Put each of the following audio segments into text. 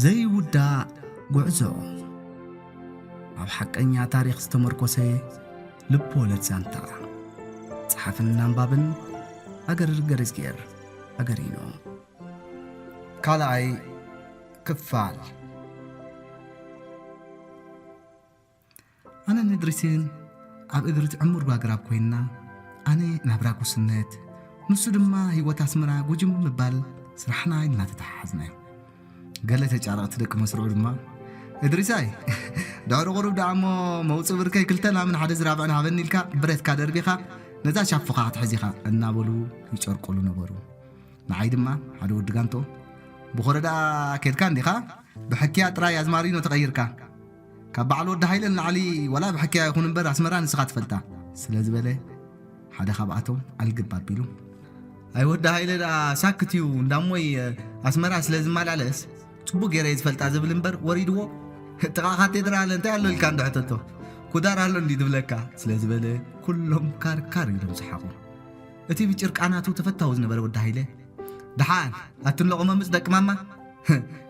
ዘይውዳእ ጉዕዞ። ኣብ ሓቀኛ ታሪኽ ዝተመርኮሰ ልብ ወለድ ዛንታ። ጸሓፍን ኣንባብን ኣገር ገረዝጌር ኣገሪኖ። ካልኣይ ክፋል። ኣነ ንእድሪስን ኣብ እግሪ እቲ ዕሙር ኣግራብ ኮይንና፣ ኣነ ናብራ ጉስነት፣ ንሱ ድማ ህይወት ኣስመራ ጉጅም ምባል ስራሕና ኢልና ተተሓሓዝናዮ። ገለ ተጫረቕቲ ደቂ መስርዑ ድማ፣ "እድሪሳይ፣ ድሕሪ ቁሩብ ደኣ እሞ መውፅእ ብርከይ ክልተ ላምን ሓደ ዝራብዕን ሃበኒ" ኢልካ ብረትካ ደርቢኻ ነዛ ሻፎኻ ክትሕዝ ኢኻ እናበሉ ይጨርቁሉ ነበሩ። ንዓይ ድማ ሓደ ወዲ ጋንቶ፣ "ብኾረ ደኣ ኬድካ እንዲኻ? ብሕክያ ጥራይ ኣዝማሪኖ ተቐይርካ። ካብ በዓል ወዲ ሃይለ ንላዕሊ ዋላ ብሕክያ ይኹን እምበር ኣስመራ ንስኻ ትፈልጣ" ስለ ዝበለ፣ ሓደ ካብኣቶም ኣልግብ ኣቢሉ፣ "ኣይ ወዲ ሃይለ ደኣ ሳክት እዩ፣ እንዳሞይ ኣስመራ ስለ ዝመላለስ ጽቡቅ ገይረ እየ ዝፈልጣ" ዝብል እምበር ወሪድዎ። "ጥቓ ካቴድራል እንታይ ኣሎ?" ኢልካ እንዶ ሕተቶ፣ "ኩዳር ኣሎ እንዲ" ዝብለካ ስለ ዝበለ፣ ኩሎም ካርካር ኢሎም ሰሓቑ። እቲ ብጭርቃናቱ ተፈታዊ ዝነበረ ወዲ ሃይለ፣ "ደሓን ኣትን ለቑመምጽ ደቂ ማማ፣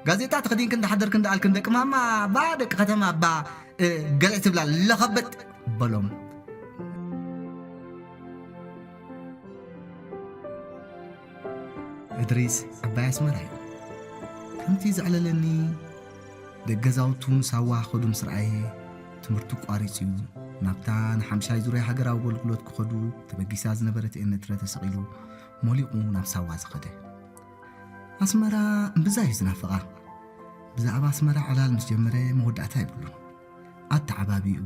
ጋዜጣ ተኸዲንክን እንዳሓደርክን ደኣልክን ደቂ ማማ፣ ባ ደቂ ከተማ ባ፣ እ፣ ገለ ትብላ ለኸበጥ" በሎም። እድሪስ ዓባይ ኣስመራ እዩ። ከምቲ ዘዕለለኒ፣ ደገዛውቱ ንሳዋ ክኸዱ ምስ ረኣየ፣ ትምህርቱ ቋሪጹ እዩ። ናብታ ንሓምሻይ ዙርያ ሃገራዊ ኣገልግሎት ክኸዱ ተበጊሳ ዝነበረት ኤርትረ ተሰቒሉ፣ ሞሊቑ ናብ ሳዋ ዝኸደ። ኣስመራ እምብዛ እዩ ዝናፍቓ። ብዛዕባ ኣስመራ ዕላል ምስ ጀመረ መወዳእታ የብሉን። ኣተዓባቢኡ፣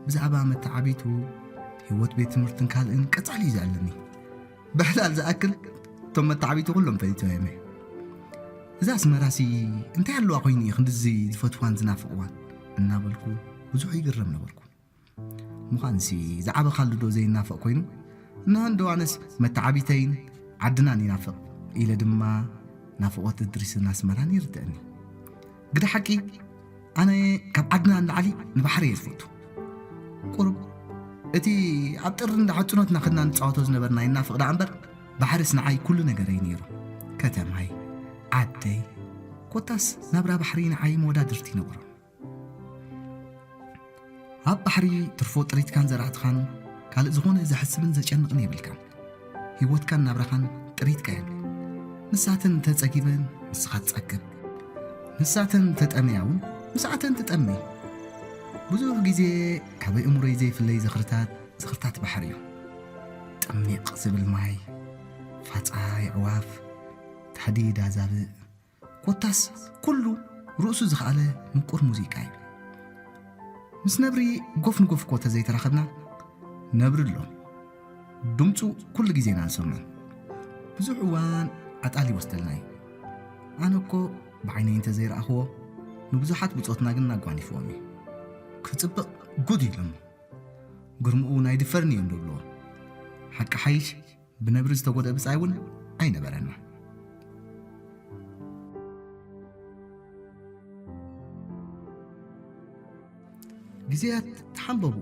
ብዛዕባ መተዓቢቱ፣ ህይወት ቤት ትምህርትን ካልእን ቀጻሊ እዩ ዘዕልኒ። ብዕላል ዝኣክል፣ እቶም መተዓቢቱ ኩሎም ፈሊጦም እዮም። "እዛ ኣስመራሲ እንታይ ኣለዋ ኮይኑ እዩ ክንድዚ ዝፈትዋን ዝናፍቕዋን?" እናበልኩ ብዙሕ ይግረም ነበርኩ። ምዃንሲ ዝዓበኻሉ ዶ ዘይናፍቕ ኮይኑ? እንሆ እንዶ ኣነስ መተዓቢተይን ዓድናን ይናፍቕ ኢለ ድማ ናፍቖት እድሪስን ኣስመራን ይርድኣኒ። ግደ ሓቂ፣ ኣነ ካብ ዓድና ንላዕሊ ንባሕሪ እየ ዝፈቱ። ቁሩብ እቲ ኣብ ጥሪ እንዳ ሕጽኖትና ከድና ንጻወቶ ዝነበርና ይናፍቕ ደኣ እምበር፣ ባሕርስ ንዓይ ኩሉ ነገረይ ነይሩ። ከተማይ፣ ዓደይ፣ ኮታስ ናብራ ባሕሪ ንዓይ መወዳድርቲ ይነበሮ። ኣብ ባሕሪ ትርፎ ጥሪትካን ዘራእትኻን ካልእ ዝኾነ ዘሕስብን ዘጨንቕን የብልካን። ህይወትካን ናብራኻን ጥሪትካ እየን። ንሳተን እንተጸጊበን ንስኻ ትጸግብ። ንሳተን እንተጠምያ እውን ምስኣተን ትጠሚ። ብዙሕ ግዜ ካብ ኣእምሮይ ዘይፍለይ ዝኽርታት፣ ዝኽርታት ባሕሪ እዩ። ጥሚቕ ዝብል ማይ፣ ፋጻ የዕዋፍ፣ ታህዲድ ኣዛብእ፣ ኮታስ ኩሉ ርእሱ ዝኸኣለ ምቁር ሙዚቃ እዩ። ምስ ነብሪ ጎፍ ንጎፍ እኮ ተዘይተራኸብና፣ ነብሪ ኣሎ። ድምፁ ኩሉ ግዜ ኢና ንሰምዖ። ብዙሕ እዋን ኣጣል ይወስደልና እዩ። ኣነ እኮ ብዓይነይ እንተዘይረኣኽዎ፣ ንብዙሓት ብጾትና ግን ኣጓኒፍዎም እዩ። ክጽብቕ ጉድ ኢሎሞ። ግርምኡ ናይ ድፈርኒ እዮም ዝብልዎ። ሓቂ ሓይሽ፣ ብነብሪ ዝተጎድአ ብጻይ እውን ኣይነበረና። ግዜያት ተሓንበቡ።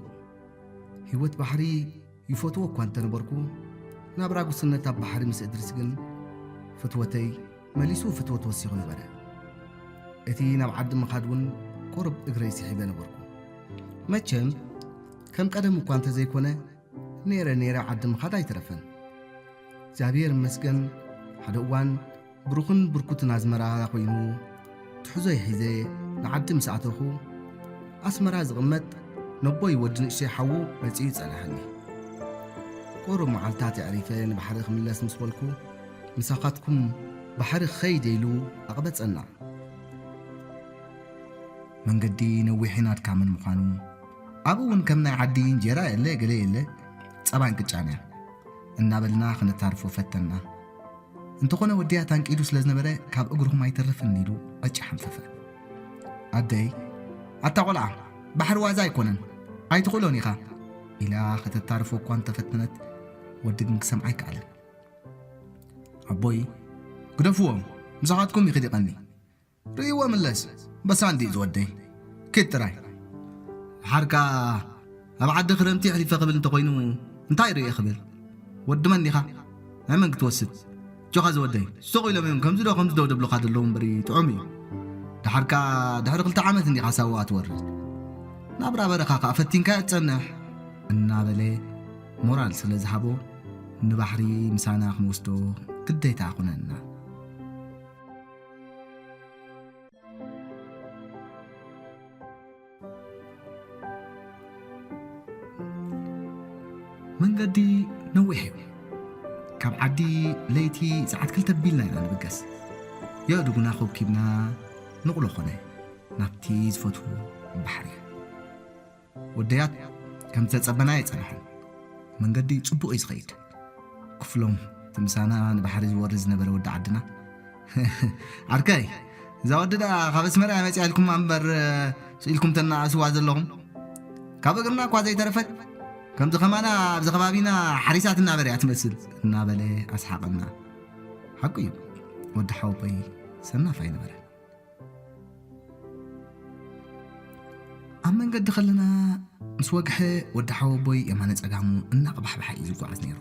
ህይወት ባሕሪ ይፈትዎ እኳ እንተነበርኩ፣ ናብራ ጉስነት ኣብ ባሕሪ ምስ እድሪስ ግን ፍትወተይ መሊሱ ፍትወት ወሲኹ ነበረ። እቲ ናብ ዓዲ ምኻድ እውን ቁሩብ እግረይ ስሒበ ነበርኩ። መቸም ከም ቀደም እኳ እንተዘይኮነ፣ ነይረ ነይረ ዓዲ ምኻድ ኣይተረፈን። እግዚኣብሔር ይመስገን፣ ሓደ እዋን ብሩኽን ብርኩትን ኣዝመራ ኮይኑ፣ ትሕዞይ ሒዘ ንዓዲ ምስ ኣተኹ፣ ኣስመራ ዝቕመጥ ነቦይ ወዲ ንእሽተይ ሓዉ መጺኡ ጸናሓኒ። ቁሩብ መዓልታት ኣዕሪፈ ንባሕሪ ክምለስ ምስ በልኩ፣ ምሳኻትኩም ባሕሪ ክኸይድ ኢሉ ኣቕበጸና። መንገዲ ነዊሕን ኣድካምን ምዃኑ፣ ኣብኡ እውን ከም ናይ ዓዲ እንጀራ የለ፣ ገለ የለ፣ ጸባን ቅጫን እያ እናበልና ክነታርፎ ፈተና። እንተኾነ ወድያ ታንቂዱ ስለ ዝነበረ፣ ካብ እግርኹም ኣይተርፍን ኢሉ ዕጭ ሓንፈፈ። ኣደይ፣ "ኣታ ቆልዓ፣ ባሕሪ ዋዛ ኣይኮነን፣ ኣይትኽእሎን ኢኻ" ኢላ ከተታርፎ እኳ እንተፈተነት፣ ወዲ ግን ክሰምዓ ኣይከኣለን። ኣቦይ፣ "ግደፍዎም፣ ምሳኻትኩም ይኽድ ይቐኒ። ርእይዎ ምለስ፣ በሳ እንዲዩ ዝወደይ። ኪድ ጥራይ። ሓርካ ኣብ ዓዲ ክረምቲ ኣሕሊፈ ክብል እንተኾይኑ እንታይ ርእየ ክብል? ወዲ መን ዲኻ? ናይ መን ክትወስድ? ጆኻ ዝወደይ፣ ስቕ ኢሎም እዮም ከምዚ ዶ ከምዚ ዶ ደብሉኻ ዘለዉ እምበሪ ጥዑም እዩ። ደሓር ከኣ ድሕሪ ክልተ ዓመት እንዲኻ ሳዋ ትወርድ። ናብራ በረኻ ከኣ ፈቲንካ ትጸንሕ እናበለ ሞራል ስለ ዝሃቦ ንባሕሪ ምሳና ክንወስዶ ግዴታ ኮነና። መንገዲ ነዊሕ እዩ። ካብ ዓዲ ለይቲ ሰዓት ክልተ ቢልና ኢና ንብገስ። የእዱግና ኮብኪብና ንቕሎ ኾነ ናብቲ ዝፈትዎ ባሕሪ። ወደያት ከም ዝተጸበና ኣይጸንሐን። መንገዲ ጽቡቕ እዩ ዝኸይድ። ክፍሎም እቲ ምሳና ንባሕሪ ዝወርድ ዝነበረ ወዲ ዓድና፣ ዓርከይ፣ እዛ ወዲ ደኣ ካብ ኣስመራ እያ መጺኣ ኢልኩም እምበር፣ ስኢልኩም ተናኣስዋ ዘለኹም። ካብ እግርና እኳ ዘይተረፈት፣ ከምዚ ከማና ኣብዚ ከባቢና ሓሪሳ ትናበር እያ ትመስል እናበለ ኣስሓቐና። ሓቁ እዩ፣ ወዲ ሓወቦይ ሰናፍ ኣይነበረን። ኣብ መንገዲ ከለና ምስ ወግሐ ወዲ ሓወቦይ የማነ ጸጋሙ እናቕባሕባሐ እዩ ዝጓዓዝ ነይሩ።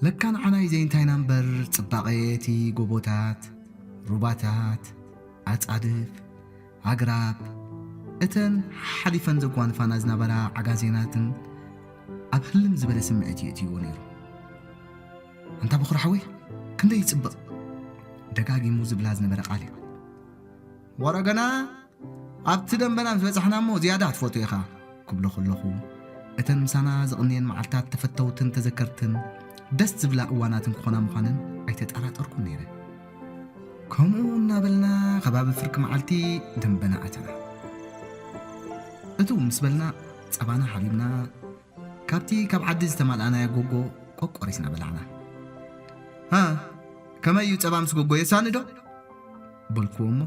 ለካ ንዓና እዩ ዘይንታይና እምበር ጽባቐ እቲ ጎቦታት፣ ሩባታት፣ ኣጻድፍ፣ ኣግራብ፣ እተን ሓሊፈን ዘጓንፋና ዝነበራ ዓጋዜናትን ኣብ ህልም ዝበለ ስምዒት የእትይዎ ነይሩ። ኣንታ በኹሪ ሓወይ፣ ክንደይ ይጽብቕ! ደጋጊሙ ዝብላ ዝነበረ ቃል እዩ። ወረገና ኣብቲ ደንበና ምስ በጻሕና እሞ ዝያዳ ክትፈትዎ ኢኻ ክብሎ ከለኹ፣ እተን ምሳና ዝቕንየን መዓልታት ተፈተውትን ተዘከርትን ደስ ዝብላ እዋናትን ክኾና ምዃነን ኣይተጠራጠርኩን ነይረ። ከምኡ እናበልና ከባቢ ፍርቂ መዓልቲ ደንበና ኣተና። እትው ምስ በልና ጸባና ሓሊብና ካብቲ ካብ ዓዲ ዝተማልኣናዮ ጎጎ ቆቆሪስና በላዕና። ሃ፣ ከመይ እዩ ጸባ ምስ ጎጎ የሳኒ ዶ? በልክዎ እሞ፣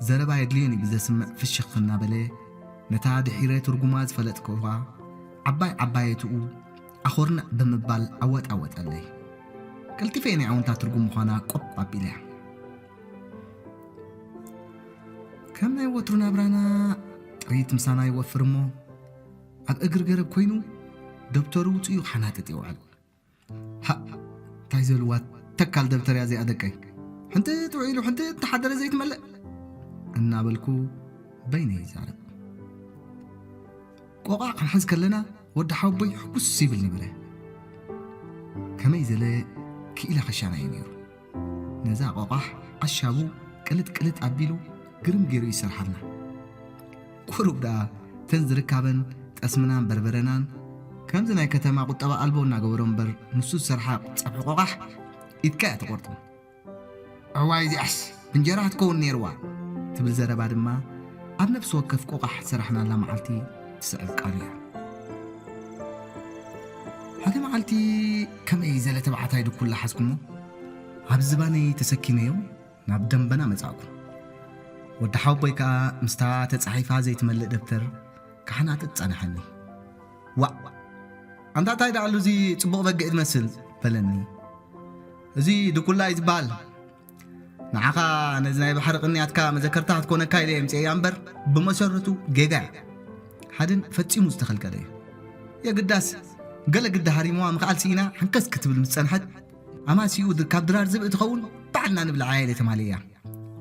ዘረባ የድልዮን እዩ ብዘስምዕ ፍሽኽ እናበለ፣ ነታ ድሒረ ትርጉማ ዝፈለጥክዋ ዓባይ ዓባየትኡ ኣኾርንዕ ብምባል ኣወጣወጠለይ። ቀልጢፈ እየ ናይ ኣወንታ ትርጉም ምዃና ቆብ ኣቢለያ። ከም ናይ ወትሩ ናብራና ጥሪት ምሳና ይወፍር እሞ፣ ኣብ እግሪ ገረብ ኮይኑ ደብተሩ ውፅኡ ክሓናጥጥ ይውዕል። ሃ፣ እንታይ ዘልዋ ተካል ደብተር እያ እዚኣ ደቀይ። ሕንጥጥ ውዒሉ ሕንጥጥ ተሓደረ ዘይትመልእ እናበልኩ በይነይ ይዛረብ። ቆቓ ክንሕዝ ከለና ወዲ ሓወቦይ ሕጉስ ይብል ነበረ። ከመይ ዘለ ክኢላ ኸሻና እዩ ነይሩ። ነዛ ቆቋሕ ኣሻቡ ቅልጥ ቅልጥ ኣቢሉ ግርም ገይሩ ይሰርሓልና። ቁሩብ ደኣ ተን ዝርካበን ጠስምናን በርበረናን ከምዚ ናይ ከተማ ቁጠባ ኣልቦ እናገበሮ እምበር ንሱ ዝሰርሓ ጸብሒ ቆቋሕ ኢድካ እያ ተቖርጦ። እዋይ እዚኣስ ብእንጀራ ክትከውን ነይርዋ ትብል ዘረባ ድማ ኣብ ነፍሲ ወከፍ ቆቋሕ ዝሰራሕናላ መዓልቲ ትስዕብ ቃል እያ። ሓደ መዓልቲ ከመይ ዘለ ተባዕታይ ድኩላ ሓዝኩሞ ኣብ ዝባነይ ተሰኪመዮ ናብ ደንበና መጻእኩ። ወዲ ሓወቦይ ከኣ ምስታ ተጻሒፋ ዘይትመልእ ደብተር ክሓናጥጥ ጸንሐኒ። ዋእ! ኣንታ እንታይ ደኣሉ እዚ ጽቡቕ በጊዕ ትመስል? በለኒ። እዚ ድኩላ እዩ ዝበሃል። ንዓኻ ነዚ ናይ ባሕሪ ቅንያትካ መዘከርታ ክትኮነካ ኢለ የምጽኤያ እምበር ብመሰረቱ ጌጋ እያ። ሓድን ፈጺሙ ዝተኸልከለ እዩ። የግዳስ ገለ ግዲ ሃሪምዋ ምኽኣል ስኢና ሕንከስ ክትብል ምስ ጸንሐት ኣማሲኡ ድ-፣ ካብ ድራር ዝብኢ ትኸውን ባዕልና ንብልዓ ኢለ ተማልእያ።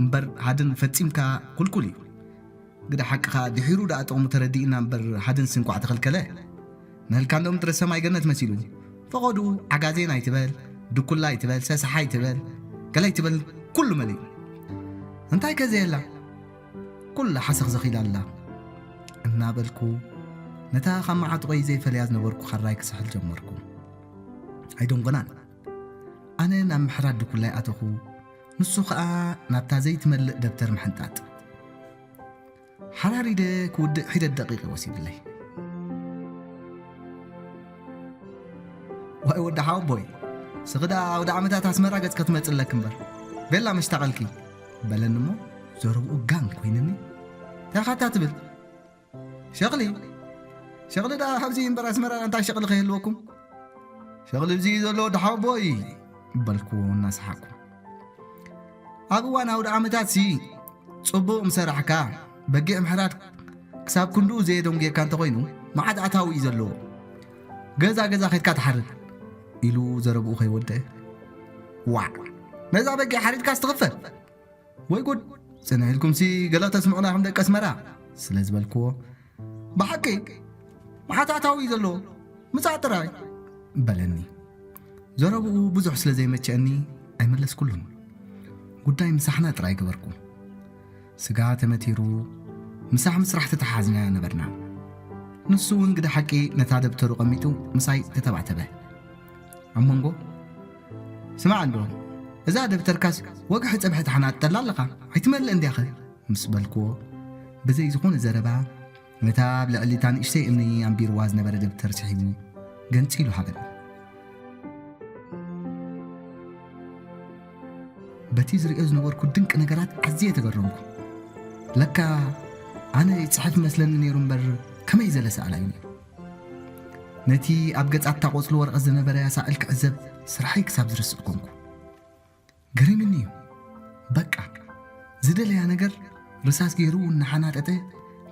እምበር ሓድን ፈጺምካ ኩልኩል እዩ። ግደ ሓቅኻ ድሒሩ ደኣ ጥቕሙ ተረዲእና እምበር ሓድንስ እንኳዕ ተኸልከለ። ንህልካ እንዶ ምድረ ሰማይ ገነት መሲሉ። ፈቐዱ ዓጋዜን ኣይትበል፣ ድኩላ ኣይትበል፣ ሰሳሓ ኣይትበል፣ ገለ ኣይትበል፣ ኩሉ መሊኡ። እንታይ ከ ዘየላ? ኩላ ሓሰኽሰኽ ኢላ ኣላ። እናበልኩ ነታ ካብ መዓጥቖይ ዘይፈልያ ዝነበርኩ ካራይ ክስሕል ጀመርኩ። ኣይደንጎናን። ኣነ ናብ ምሕራድ ድኩላይ ኣተኹ፣ ንሱ ኸኣ ናብታ ዘይትመልእ ደብተር ምሕንጣጥ። ሓራሪደ ክውድእ ሒደት ደቂቕ ወሲድለይ። ዋይ ወዲ ሓወቦይ፣ ስኺ ደኣ ኣውደ ዓመታት ኣስመራ ገጽ ክትመጽእ ኣለኪ እምበር፣ ቤላ መሽታቐልኪ፣ በለኒ እሞ ዘረብኡ ጋን ኮይንኒ። እንታይ ኢኻ እታ ትብል? ሸቕሊ? ሸቕሊ ደኣ ኣብዚ እምበር ኣስመራ እንታይ ሸቕሊ ከይህልወኩም? ሸቕሊ ኣብዚ እዩ ዘሎ ወዲ ሓወቦይ፣ በልክዎ እናሰሓቕኩ። ኣብ እዋን ኣውደ ዓመታት ሲ ጽቡቕ ምሰራሕካ፣ በጊዕ ምሕራድ ክሳብ ክንድኡ ዘየደንጉየካ እንተኾይኑ፣ መዓት ኣታዊ እዩ ዘለዎ። ገዛ ገዛ ኸድካ ትሓርድ፣ ኢሉ ዘረብኡ ከይወደአ። ዋዕ! ነዛ በጊዕ ሓሪድካስ ትኽፈል? ወይ ጉድ! ጽንሕ ኢልኩምሲ ገለ ተስምዑና ኢኹም ደቂ ኣስመራ፣ ስለ ዝበልክዎ፣ ብሓቂ መሓታታዊ እዩ ዘለዎ፣ ምጻእ ጥራይ፣ በለኒ። ዘረብኡ ብዙሕ ስለ ዘይመቸአኒ ኣይመለስኩሉን። ጉዳይ ምሳሕና ጥራይ ገበርኩ። ስጋ ተመቲሩ፣ ምሳሕ ምስራሕ ተተሓዝና ነበርና። ንሱ እውን ግደ ሓቂ ነታ ደብተሩ ቀሚጡ ምሳይ ተተባተበ። ኣብ መንጎ፣ "ስማዕ እንዶ፣ እዛ ደብተርካስ ወግሒ ጸብሒ ተሓናጥጠላ ኣለኻ፣ ኣይትመልእን ዲያኸ?" ምስ በልክዎ፣ ብዘይ ዝኾነ ዘረባ ነታ ኣብ ልዕሊ እታ ንእሽተይ እምኒ ኣንቢርዋ ዝነበረ ደብተር ስሒቡ ገንጺሉ ሃበኒ። በቲ ዝርእዮ ዝነበርኩ ድንቂ ነገራት ኣዝየ ተገረምኩ። ለካ ኣነ ይጽሕፍ መስለኒ ነይሩ እምበር ከመይ ዘለ ሰኣላይ እዩ። ነቲ ኣብ ገጻት እታ ቆጽሊ ወረቐት ዝነበረ ኣሳእል ክዕዘብ ስርሐይ ክሳብ ዝርስዕ ኮንኩ። ገሪምኒ እዩ። በቃ፣ ዝደለያ ነገር ርሳስ ገይሩ እናሓናጠጠ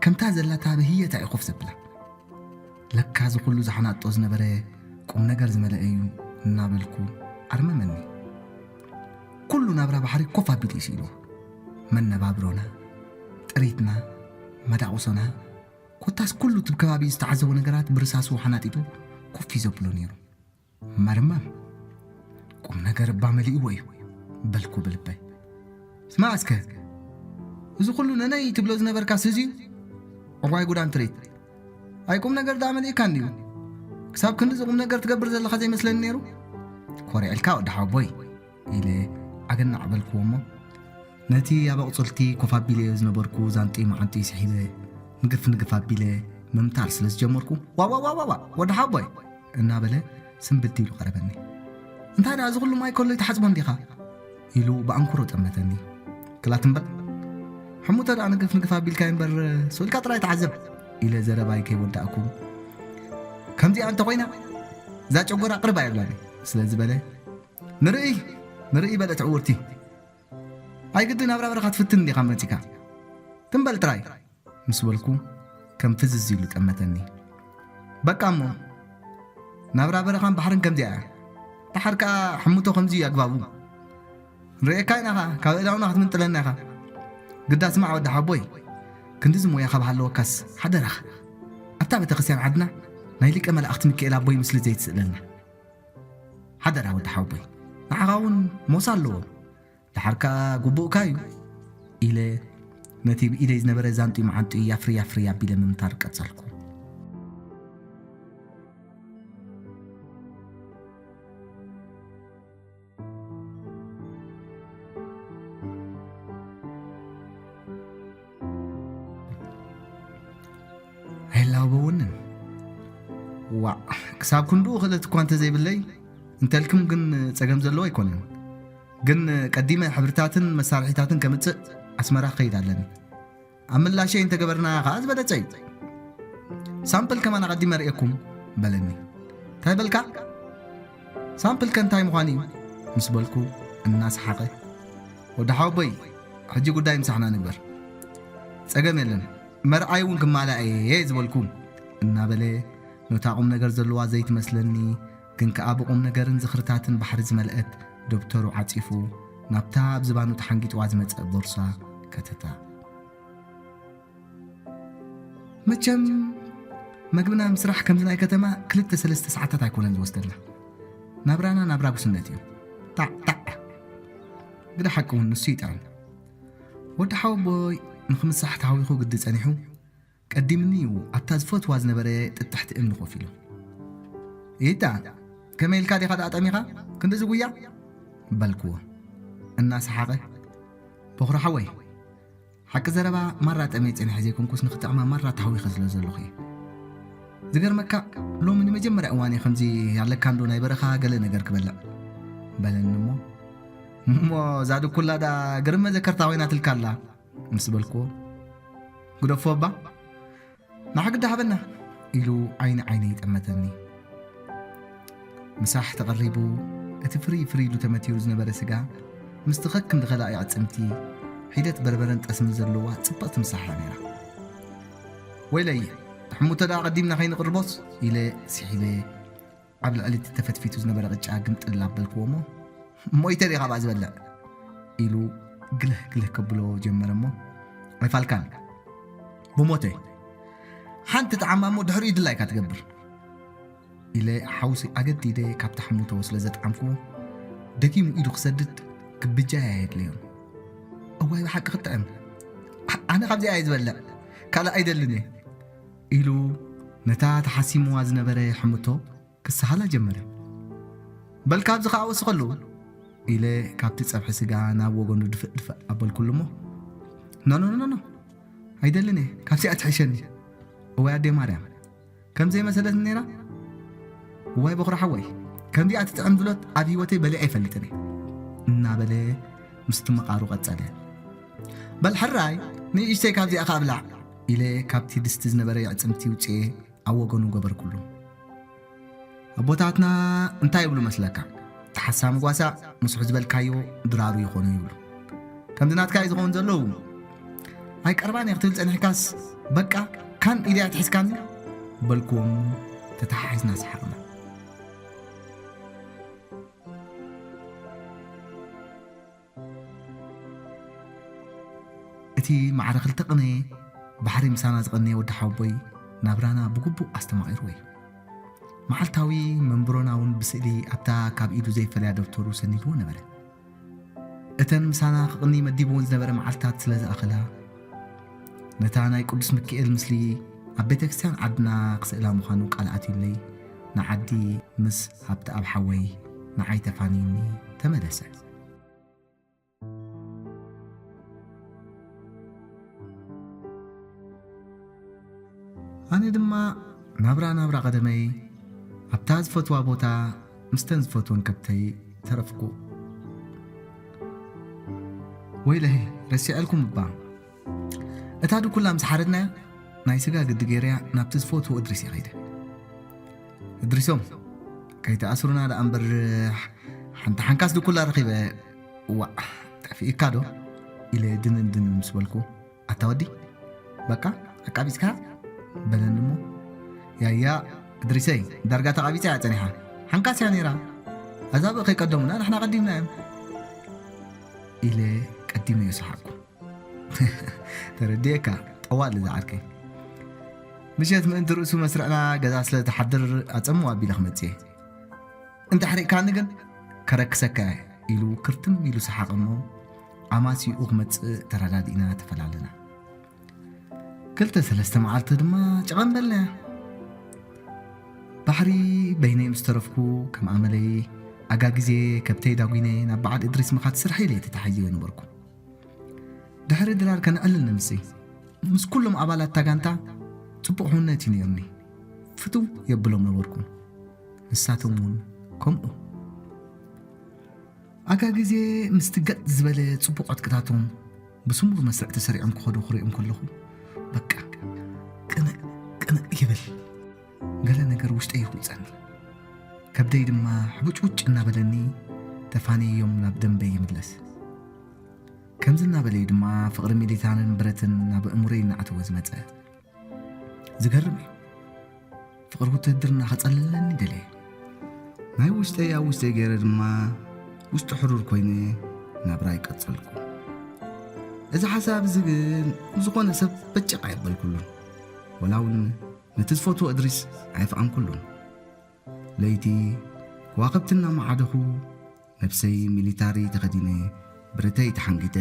ከምታ ዘላታ ብህየታ እዩ ኮፍ ዘብላ። ለካ እዚ ኩሉ ዝሓናጦ ዝነበረ ቁም ነገር ዝመልአ እዩ እናበልኩ ኣርመመኒ። ኩሉ ናብራ ባሕሪ ኮፍ ኣቢሉ እዩ ስኢሉ። መነባብሮና፣ ጥሪትና፣ መዳቑሶና፣ ኮታስ ኩሉ እቲ ከባቢ ዝተዓዘቦ ነገራት ብርሳሱ ሓናጢጡ ኮፍ እዩ ዘብሎ ነይሩ። መርመም፣ ቁም ነገር እባ መሊእዎ እዩ በልኩ ብልበይ። ስማዕ እስከ፣ እዚ ኩሉ ነነይ ትብሎ ዝነበርካስ እዚ እዩ? ዕዋይ ጉዳም ትርኢት። ኣይ ቁም ነገር ደኣ መሊእካ እንድዩ። ክሳብ ክንድዚ ቁም ነገር ትገብር ዘለኻ ዘይመስለኒ ነይሩ። ኮሪዕልካ ወዲ ሓወቦይ፣ ኢለ ኣገናዕ በልክዎ እሞ፣ ነቲ ኣብ ኣቑጽልቲ ኮፍ ኣቢለዮ ዝነበርኩ ዛንጡይ መዓንጡይ ስሒበ፣ ንግፍ ንግፍ ኣቢለ ምምታር ስለ ዝጀመርኩ፣ "ዋዋዋዋዋ፣ ወዲ ሓወቦይ!" እናበለ ስምብድ ኢሉ ቀረበኒ። "እንታይ ደኣ እዚ ኩሉ ማይ ከሎ ኣይትሓጽቦን ዲኻ?" ኢሉ ብኣንክሮ ጠመተኒ። "ክላት እምበር፣ ሕሙተ ደኣ ንግፍ ንግፍ ኣቢልካዮ እምበር፣ ስቕ ኢልካ ጥራይ ተዓዘብ!" ኢለ ዘረባይ ከይወዳእኩ፣ "ከምዚኣ እንተኾይና፣ እዛ ጨጎራ ቅርብ ኣይብላኒ!" ስለ ዝበለ፣ "ንርኢ፣ ንርኢ!" በለት ዕውርቲ። "ኣይግድን ናብራ በረኻ ትፍትን እንዲኻ መጺካ? ትም በል ጥራይ!" ምስ በልኩ፣ ከም ፍዝዝ ኢሉ ጠመተኒ። "በቃ እሞ፣ ናብራ በረኻን ባሕርን ከምዚኣ እያ። ደሓር ከኣ ሕምቶ ከምዚ እዩ ኣግባቡ። ንርእየካ ኢና ኸኣ፣ ካብ ኣእዳውና ክትምንጥለና ኢኻ። ግዳ ስማዕ ወዲ ሓቦይ፣ ክንድዚ ሞያ ካብ ሃለወካስ፣ ሓደራኻ፣ ኣብታ ቤተክርስትያን ዓድና ናይ ሊቀ መላእኽቲ ሚካኤል ኣቦይ ምስሊ ዘይትስእለልና። ሓደራ ወዲ ሓቦይ፣ ንዓኻ እውን ሞሳ ኣለዎ። ደሓር ከኣ ግቡእካ እዩ" ኢለ ነቲ ብኢደይ ዝነበረ ዛንጡይ መዓንጡይ ያፍሪ ያፍሪ ኣቢለ ምምታር ቀጸልኩ። ኣይላበወንን። ዋዕ፣ ክሳብ ክንድኡ ክእለት እኳ እንተዘይብለይ፣ እንተልኩም ግን ጸገም ዘለዎ ኣይኮነን። ግን ቀዲመ ሕብርታትን መሳርሒታትን ከምጽእ ኣስመራ ክኸይድ ኣለኒ። ኣብ ምላሸይ እንተገበርና ከኣ ዝበለጸ እዩ። ሳምፕል ከማን ኣቐዲመ ርእየኩም በለኒ። እንታይ በልካ? ሳምፕል ከ እንታይ ምዃን እዩ? ምስ በልኩ እናሰሓቐ፣ ወዲ ሓወቦይ፣ ሕጂ ጉዳይ ምሳሕና ንግበር። ጸገም የለን፣ መርዓይ እውን ክማላእ እየ ዝበልኩ እናበለ፣ ነታ ቁም ነገር ዘለዋ ዘይትመስለኒ ግን ከኣ ብቁም ነገርን ዝኽርታትን ባሕሪ ዝመልአት ደብተሩ ዓጺፉ፣ ናብታ ኣብ ዝባኑ ተሓንጊጥዋ ዝመጸ ቦርሳ ከተታ። መቸም፣ መግብና ምስራሕ ከምዚ ናይ ከተማ ክልተ ሰለስተ ሰዓታት ኣይኮነን ዝወስደልና። ናብራና ናብራ ጉስነት እዩ። ታዕ፣ ታዕ። ግደ ሓቂ እውን ንሱ ይጥዕም። ወዲ ሓወቦይ ንኽምሳሕ ተሃዊኹ ግዲ ጸኒሑ፣ ቀዲምኒ እዩ ኣብታ ዝፈትዋ ዝነበረ ጥጥሕቲ እምኒ ኮፍ ኢሉ። "ኢታ፣ ከመይ ኢልካ ዲኻ ደኣ ጠሚኻ? ክንድዚ ጉያ?" በልክዎ እናሰሓቐ። "በኹሪ ሓወይ፣ ሓቂ ዘረባ ማራ ጠምየ ጸኒሐ ዘይኮንኩስ ንኽጥዕማ ማራ ተሃዊኸ ስለ ዘለኹ እየ። ዝገርመካ፣ ሎሚ ንመጀመርያ እዋን እየ ከምዚ ኣለካ እንዶ ናይ በረኻ ገለ ነገር ክበልዕ" በለኒ እሞ፣ "እሞ እዛ ድኩላ ደኣ ግርም መዘከርታ ኮይናትልካ ኣላ" ምስ በልክዎ፣ "ግደፎ እባ፣ ንሓ ግዲ ሃበና" ኢሉ ዓይኒ ዓይነይ ጠመተኒ። ምሳሕ ተቐሪቡ፣ እቲ ፍርይ ፍርይ ኢሉ ተመቲሩ ዝነበረ ስጋ ምስቲ ከክንዲ ኸላኢ ኣዕጽምቲ፣ ሒደት በርበረን ጠስምን ዘለዋ ጽብቕቲ ምሳሕ እያ ነይራ። "ወይለይ፣ ሕሙተ ደኣ ቀዲምና ከይንቕርቦስ" ኢለ ስሒበ ኣብ ልዕሊ እቲ ተፈትፊቱ ዝነበረ ቅጫ ግምጥል ኣበልክዎ እሞ፣ "ሞይተ ድየ ካብኣ ዝበልዕ?" ኢሉ ግልህ ግልህ ከብሎ ጀመረ እሞ፣ "ኣይፋልካን፣ ብሞተይ ሓንቲ ጣዕማ እሞ ድሕሪኡ ድላይካ ትገብር" ኢለ ሓውሲ ኣገዲደ ካብታ ሕሙቶ ስለ ዘጥዓምኩዎ፣ ደጊሙ ኢዱ ክሰድድ ግብጃይ ኣየድለዮን። "እዋይ ብሓቂ ክትጥዕም፣ ኣ-፣ ኣነ ካብዚኣ እየ ዝበልዕ፣ ካልእ ኣይደልን እየ" ኢሉ ነታ ተሓሲምዋ ዝነበረ ሕምቶ ክሰሃላ ጀመረ። "በል ካብዚ ከኣ ወስኸሉ" ኢለ ካብቲ ጸብሒ ስጋ ናብ ወገኑ ድፍእ ድፍእ ኣበልኩሉ እሞ፣ "ኖ፣ ኖ፣ ኖ፣ ኖ፣ ኣይደልን እየ፣ ካብዚኣ ትሕሸኒ። እዋይ ኣደይ ማርያም፣ ከም ዘይመሰለትኒ ነይራ። እዋይ በኹሪ ሓወይ፣ ከምዚኣ ትጥዕም ድሎት ኣብ ህይወተይ በሊዐ ኣይፈልጥን እየ" እናበለ ምስቲ መቓሩ ቀጸለ። "በል ሕራይ፣ ንእሽተይ ካብዚኣ ከኣ ብላዕ" ኢለ ካብቲ ድስቲ ዝነበረ የዕጽምቲ ውጽኤ ኣብ ወገኑ ገበርኩሉ። ኣቦታትና እንታይ ይብሉ መስለካ? "ተሓሳሚ ጓሳ ምስሑ ዝበልካዮ ድራሩ ይኾኑ" ይብሉ። ከምዚ ናትካ እዩ ዝኸውን ዘለዎ። "ኣይቀርባን እየ ክትብል ጸኒሕካስ፣ በቃ ካን ኢደይ ኣትሒዝካኒ" በልኩዎም። ተተሓሒዝና ሰሓቕና። እቲ ማዕረ ክልተ ቅነ ባሕሪ ምሳና ዝቐነየ ወዲ ሓወቦይ ናብራና ብግቡእ ኣስተማቒርዎ እዩ። መዓልታዊ መንብሮና እውን ብስእሊ ኣብታ ካብ ኢዱ ዘይፈለያ ደብተሩ ሰኒድዎ ነበረ። እተን ምሳና ክቕኒ መዲብወን ዝነበረ መዓልታት ስለ ዝኣኸላ፣ ነታ ናይ ቅዱስ ሚካኤል ምስሊ ኣብ ቤተ ክርስቲያን ዓድና ክስእላ ምዃኑ ቃል ኣትዩለይ፣ ንዓዲ ምስ ሃብተኣብ ሓወይ ንዓይ ተፋንዩኒ ተመለሰ። ኣነ ድማ ናብራ ናብራ ቀደመይ ኣብታ ዝፈትዋ ቦታ ምስተን ዝፈትወን ከብተይ ተረፍኩ። ወይለሄ፣ ረሲዐልኩም እባ። እታ ድኩላ ምስ ሓረድናያ፣ ናይ ስጋ ግዲ ገይረያ ናብቲ ዝፈትዎ እድሪስ እየ ከይደ። "እድሪሶም፣ ከይተኣስሩና ደኣ እምበር፣ ሓንቲ ሓንካስ ድኩላ ረኺበ። ዋእ፣ ጠፊእካ ዶ?" ኢለ ድንን ድንን ምስ በልኩ፣ "ኣታ ወዲ፣ በቃ ኣቃቢጽካ?" በለኒ እሞ፣ "ያያ እድሪሰይ፣ ዳርጋ ተቓቢጻ እያ ጸኒሓ። ሓንካስ እያ ነይራ። ኣዛብእ ከይቀደሙና ንሕና ቀዲምና እዮም" ኢለ ቀዲመዮ ሰሓቕኩ። "ተረዲኤካ፣ ጠዋል እዛ ዓርከይ። ምሸት ምእንቲ ርእሱ መስርዕና ገዛ ስለ ዝሓድር ኣጸምዋ ኣቢለ ክመጽእ እየ። እንተ ኣሕሪቕካኒ ግን ከረክሰካ እየ" ኢሉ ክርትም ኢሉ ሰሓቐ እሞ ኣማሲኡ ክመጽእ ተረዳዲእና ተፈላለና። ክልተ ሰለስተ መዓልቲ ድማ ጨቐም በልናያ። ባሕሪ በይነይ ምስ ተረፍኩ ከም ኣመለይ ኣጋግዜ ከብተይ ዳጒነ ናብ በዓል እድሪስ ምኻድ ስርሐይ ኢለ ተታሒዘዮ ነበርኩ። ድሕሪ ድራር ከነዕልል ንምሲ ምስ ኩሎም ኣባላት እታ ጋንታ ጽቡቕ ሕውነት እዩ ነይሩኒ። ፍትው የብሎም ነበርኩ። ንሳቶም እውን ከምኡ። ኣጋ ግዜ ምስቲ ገጥ ዝበለ ጽቡቕ ዕጥቅታቶም ብስሙር መስርዕ ተሰሪዖም ክኸዱ ክሪኦም ከለኹ፣ በቃ ቅንእ ቅንእ ይብል። ገለ ነገር ውሽጠይ ይኹይጸኒ። ከብደይ ድማ ሕቡጭቡጭ እናበለኒ ተፋንየዮም ናብ ደንበይ ይምለስ። ከምዚ እናበለዩ ድማ ፍቕሪ ሚሊታንን ብረትን ናብ ኣእምሮይ እናኣተወ ዝመጸ። ዝገርም እዩ። ፍቕሪ ውትህድርና ከጸልለኒ ደለየ። ናይ ውሽጠይ ኣብ ውሽጠይ ገይረ ድማ ውሽጢ ሕሩር ኮይነ ናብራይ ቀጸልኩ። እዚ ሓሳብ እዚ ግን ዝኾነ ሰብ በጨቕ ኣየበልኩሉን። ወላ እውን ነቲ ዝፈትዎ እድሪስ ኣየፍኣምኩሉን። ለይቲ ከዋኽብቲ እናመዓደኹ ነብሰይ ሚሊታሪ ተኸዲነ ብረተይ ተሓንጊጠ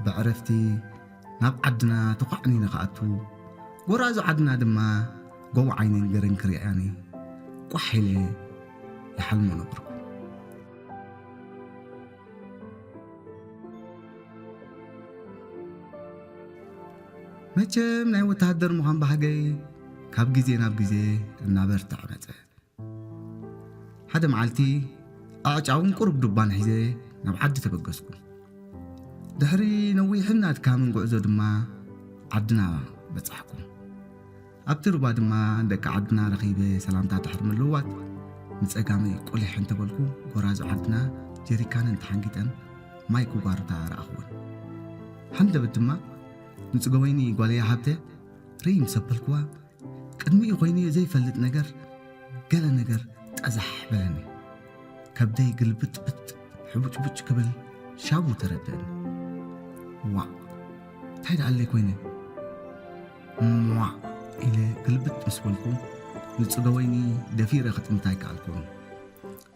ብዕረፍቲ ናብ ዓድና ተዃዕኒነ ክኣቱ፣ ጎራዙ ዓድና ድማ ጎቦ ዓይነን ገረን ክርእያኒ ቋሕ ኢለ ይሓልሞ ነበርኩ። መቸም ናይ ወተሃደር ምዃን ባህገይ ካብ ግዜ ናብ ግዜ እናበርትዐ መጸ። ሓደ መዓልቲ ኣዕጫውን ቁሩብ ዱባን ሒዘ ናብ ዓዲ ተበገስኩ። ድሕሪ ነዊሕን ኣድካምን ጉዕዞ ድማ ዓድና በጻሕኩ። ኣብቲ ሩባ ድማ ንደቂ ዓድና ረኺበ ሰላምታ ድሕሪ ምልውዋጥ፣ ንጸጋመይ ቁሊሕ እንተበልኩ፣ ጎራዙ ዓድና ጀሪካነን ተሓንጊጠን ማይ ክጓርታ ረኣኽወን። ሃንደበት ድማ ንጽገወይኒ ጓለይ ሃብተ ርእይ ምስ ኣበልክዋ፣ ቅድሚኡ ኮይኑዮ ዘይፈልጥ ነገር፣ ገለ ነገር ጠዛሕ በለኒ። ከብደይ ግልብጥብጥ ሕቡጭቡጭ ክብል ሻቡ ተረደአኒ። ዋዕ፣ እንታይ ደኣለይ ኮይነ? ሟዕ ኢለ ግልብጥ ምስ በልኩ፣ ንጽገ ወይኒ ደፊረ ክጥምት ኣይከኣልኩን።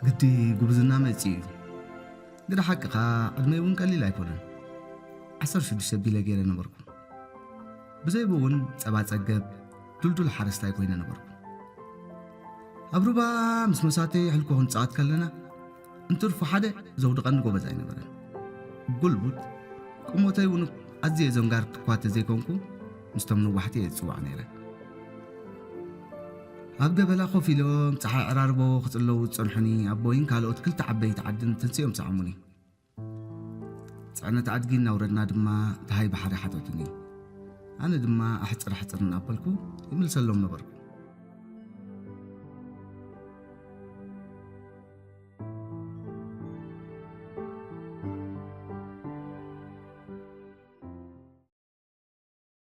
ግዲ ጉብዝና መጺኡ እዩ። ግደ ሓቅኻ፣ ዕድመይ እውን ቀሊል ኣይኮነን። ዓሰርተ ሽዱሽተ ቢለ ገይረ ነበርኩ። ብዘይቡ እውን ጸባ ጸገብ፣ ዱልዱል ሓረስታይ ኮይነ ነበርኩ። ኣብ ሩባ ምስ መሳተይ ሕልኮ ክንጻወት ከለና፣ እንትርፎ ሓደ ዘውድቐኒ ጎበዝ ኣይነበረን። ጉልቡት፣ ቁመተይ እውን ኣዝየ ዘንጋር እኳ ተዘይኮንኩ፣ ምስቶም ነዋሕቲ እየ ዝጽዋዕ ነይረ። ኣብ ገበላ ኮፍ ኢሎም ጸሓይ ዕራርቦ ክጽለዉ ዝጸንሑኒ ኣቦይን ካልኦት ክልተ ዓበይቲ ዓድን ተንሲኦም ሰዓሙኒ። ጽዕነት ኣድጊ እናውረድና ድማ ደሃይ ባሕሪ ሓተቱኒ። ኣነ ድማ ኣሕጽር ኣሕጽር እናበልኩ ይምልሰሎም ነበርኩ።